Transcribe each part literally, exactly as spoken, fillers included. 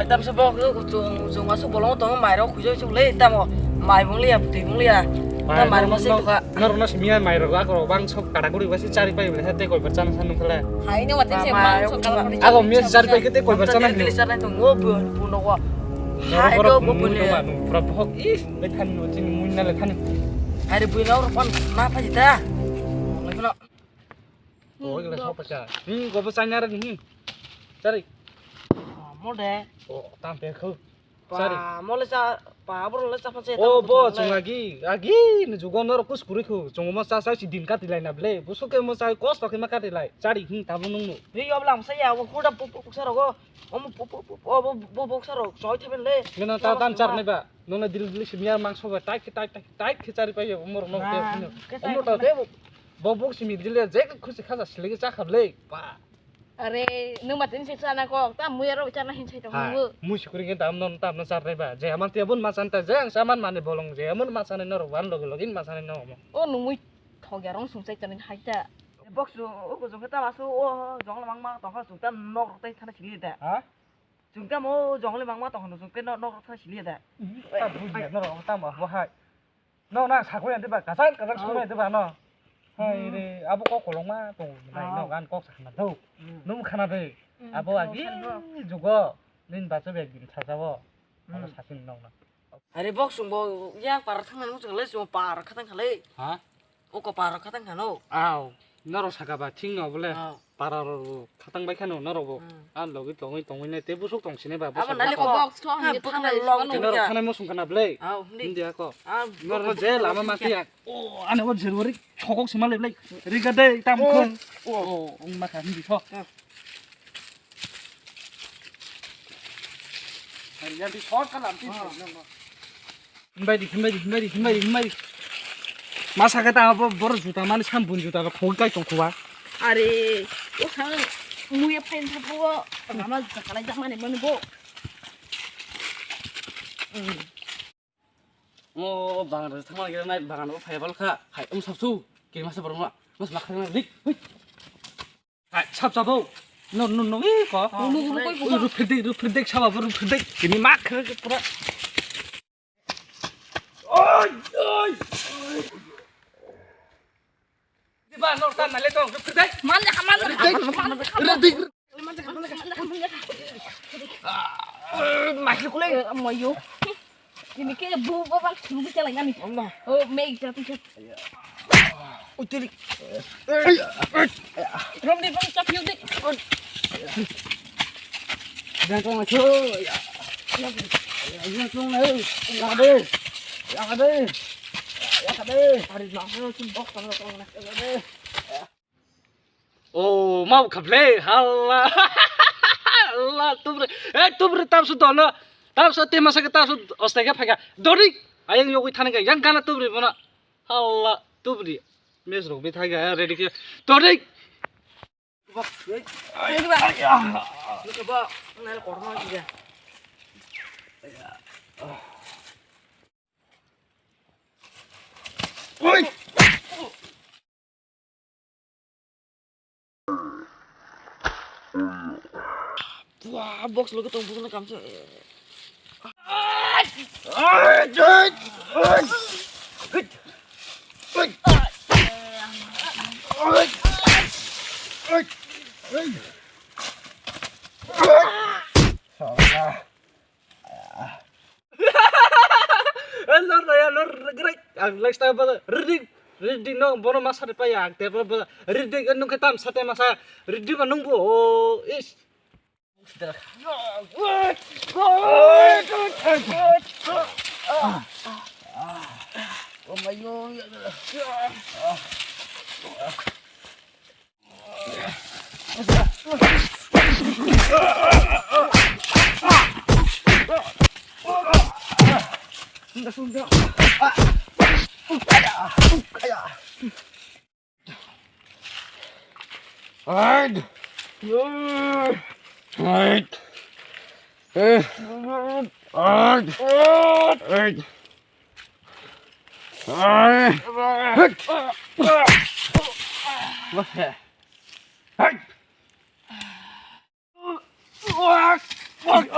Tam se bok, chung, chung asuk bolong tong, mai rok khujui suk le, tamo mai bung liya, bwtwi bung liya. Tam mai rok se bokha. Norok no simiya mai rok, ak rok bang sok kata guri basi chari pai bole, tei koi bar chana san nung khala. Hai no, wate se mai mang sok kala. Ago mi chari pai kete koi bar chana nung. Dili chana nung, o bu, bu no wa. Hai go bu bu ne. Pura bok is, le than no, chini mun na le than. Hai re bu no, kon ma pa jita. Lagi no. Oh, gila sok pacha. Hmm, gobo chanya ra ni. Chari. Mode. Oh, tam pe khu. Chari. Pa, mole cha, pa, abro le cha pha se. Oh, bo chung agi, agi ni jugo norok kus kuri khu. Chung mo cha cha si din kati lai na ble. Busu ke mo cha kos to ke ma kati lai. Chari, hmm, tabung nung nu. Ri yob lam sa ya, wo khuda pu pu pu sa rogo. Omo pu pu pu, o bo bo bo sa rok choi theben le. Nino ta tam char nai ba. Nono dil dil simiya mangso ba tai tai tai tai khe chari pai yo moro no te. Omo ta te. Bo bok simi dile je khusi khaja silege cha khable. Ba. Are, nwng ma tin se chana kok, ta muya rok chana hin sai tong mu. Mui sikuri ke tam non tam na char nai ba. Je aman te bun ma chan ta je ang saman mane bolong je aman ma chan no rok ban loge loge ma chan no mo. O nwng mui thok ya rong sung sai tani hai ta. Box o ko jong ta masu o jong la mang ma tong kha sung ta nok rok tai thana sili da. Ha? Sung ta mo jong la mang ma tong kha sung ta nok rok thana sili da. Ta bui ya no rok ta ma bo hai. No, na sakoi ante ba, kasar kasar sakoi ante ba, no. Hai re, abo kok kolong ma tong nai, no, gan kok sakna do. Nung khana de. Abo agi jugo nin bacha bag din sajabo. Abo sasin nong na. Are bok sung bo ya par thang nang chung le chung par khatang khale. Ha? O ko par khatang khano. Aw, noro saka ba thing no bole. Para ro khatang bai khano norok bo. Ang logi tongwi tongwi nai te busuk tong sini ba. Abo nali ko box to ang thang log. Te norok khanai mosong kana blai. Aw, hindi. Hindi ako. Norok je lama mati ya. O, ane o jerwari chokok sima le blai. Riga de tam khon. O, ong ma kha hindi tho. Hari yang di short ka lam ti. Himbai di, himbai di, himbai di, himbai di, himbai di. Masa khe ta abo boro juta mani sampun juta rok khogwi kai tong kho ba. Are, o sang muya phain thapo, mama juta kalai jak mani mani bo. O bangan rok thangma gere nai, bangan rok phai bal kha, hai um sapsu, kiri masa borok ma, mas ma kha dik, hui. Hai, sap sabo. No, no, no, eh, ko. Unu, unu, koi, koi. Ruphirdek, ruphirdek, sabo, ruphirdek. Ini mak, pura. Oi, oi, oi. Di ba, nor tan nale tong, ruphirdek. Man, man, man, man, man, man. Ruphirdek. Mahi kulai. Mayo. Ini ke bu babang thulu ke lai ngani. Oh, mei jatuh. Utili. Rom di bang chap yuk di. Jangan kau masuk. Ya. Ya, ya, ya, ya, ya, ya, ya, ya, ya. Hari nak tu bok sama kau nak. O, mau kable, halla. Halla, tubri. Eh, tubri, tamsu dono. Tamsu te masa ke tamsu ostai ke phaga. Dori. Ayang yogui thani ke yang gana tubri bona. Halla, tubri. Mes rok bi thaga ready ke. Dori. Bak, eh. Ay, ay, ah. Ini coba, nel korma juga. Oi. Wah, box lo ketong bukan kamsa. Salah. Eh, lor raya, lor, grek. Ang lifestyle ba, reading, reading no, bono masa de paya, ang table ba, reading, nung ketam sate masa, reading ba nung bo, oh, is. Oh my God. Hide. Hide. Eh. Hide. Hide. Hide. Hide.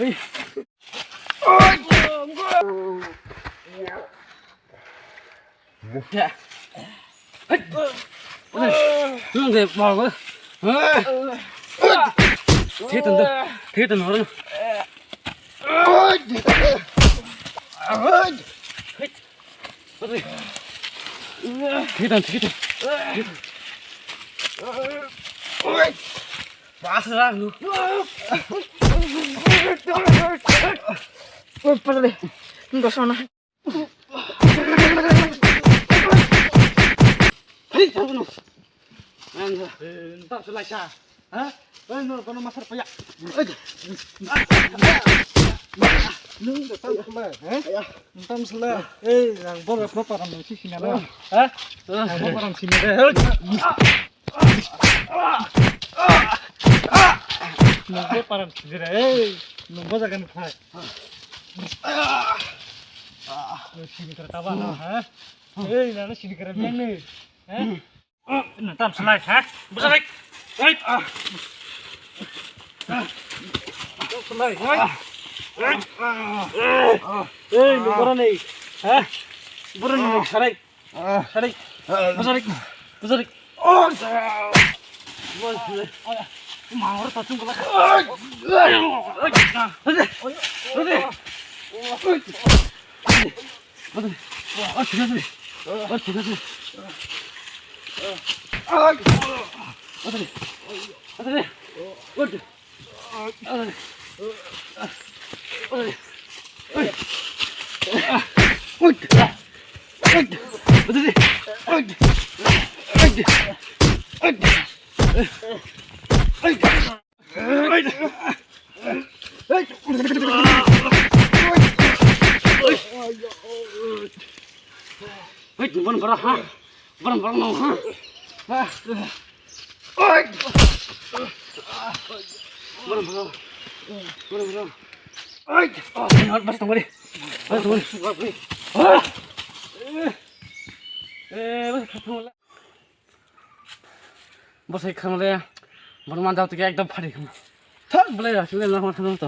Hey. Nung de mago. Thitan da. Thitan horo. Thitan, thitan. Basra lu. Oi, pala de. Nung dosona. Hei, tangkunu. Nang, eh, nang selaisa. Ha? Eh, no, kono masar paya. Eh. Nung da tam sela, eh? Tam sela. Eh, nang bol ko param nang sisi na. Ha? Nang bol param sini de. Nungbo param sijira, ei, nungbo jaga ni phai. Sini kara taba na, ha? Ei, nana sini kara meng ni, ha? Na tam salai, ha? Busa lek. Ei. Tam salai, ei. Ei, nungbo rani, ha? Burani nung sarai. Sarik. Basarik. Basarik. Oh, mangor ta chung kala. Hei, bukan parah, ha? Bukan parah, no, ha? Bukan parah. Bukan parah. Hei, oh, ini harus tunggu deh. Harus tunggu deh. Ah. Eh, harus tunggu lah. Bosai khang le, bor man jao tike ekdom phari khang. Thak bole ra, sile na ma thang to.